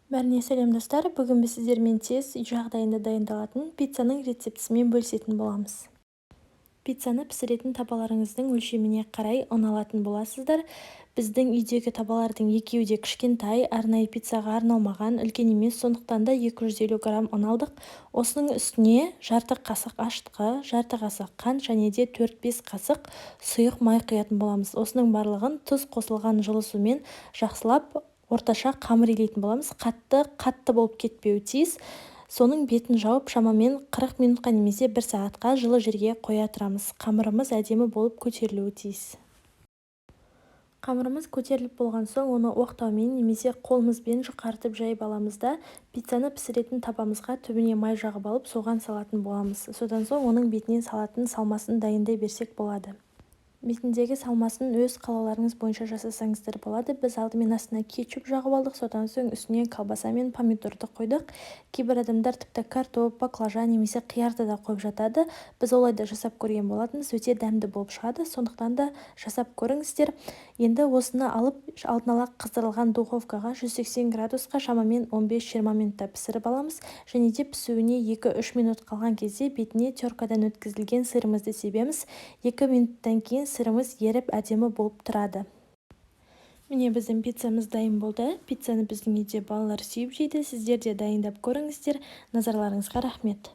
Бәріне сәлем, достар! Бүгін біз сіздермен тез, үй жағдайында дайындалатын пиццаның рецептісімен бөлісетін боламыз. Пиццаны пісіретін табаларыңыздың өлшеміне қарай ұн алатын боласыздар. Біздің үйдегі табалардың екеуі де кішкентай, арнайы пиццаға арналмаған, үлкен емес, сондықтан да 250 грамм ұн алдық. Осының үстіне жарты қасық ашытқы, жарты қасық қант және де 4-5 қасық сұйық май құятын боламыз. Осының барлығын тұз қосылған жылы сумен жақсылап орташа қамыр илейтін боламыз. Қатты қатты болып кетпеуі тиіс. Соның бетін жауып, шамамен 40 минутқа немесе бір сағатқа жылы жерге қоя тұрамыз. Қамырымыз әдемі болып көтерілуі тиіс. Қамырымыз көтеріліп болған соң, оны оқтаумен немесе қолымызбен жұқартып жайып аламыз да, пиццаны пісіретін табамызға түбіне май жағып алып, соған салатын боламыз. Содан соң оның бетіне салатын салмасын дайындай берсек болады. Бетіндегі салмасын өз қалауларыңыз бойынша жасасаңыздар болады. Біз алдымен астына кетчуп жағып алдық, содан соң үстіне колбаса мен помидорды қойдық. Кейбір адамдар тіпті картоп, баклажан немесе қиярды да қойып жатады. Біз олай да жасап көрген болатынбыз, өте дәмді болып шығады, сондықтан да жасап көріңіздер. Енді осыны алып, алдын ала қыздырылған духовкаға 180 градусқа шамамен 15-20 минутта пісіріп аламыз. Және де пісуіне 2-3 минут қалған кезде бетіне теркадан өткізілген сырымызды себеміз. 2 минуттан кейін сырымыз еріп, әдемі болып тұрады. Міне, біздің пиццамыз дайын болды. Пиццаны біздің үйде балалар сүйіп жейді. Сіздер де дайындап көріңіздер. Назарларыңызға рахмет!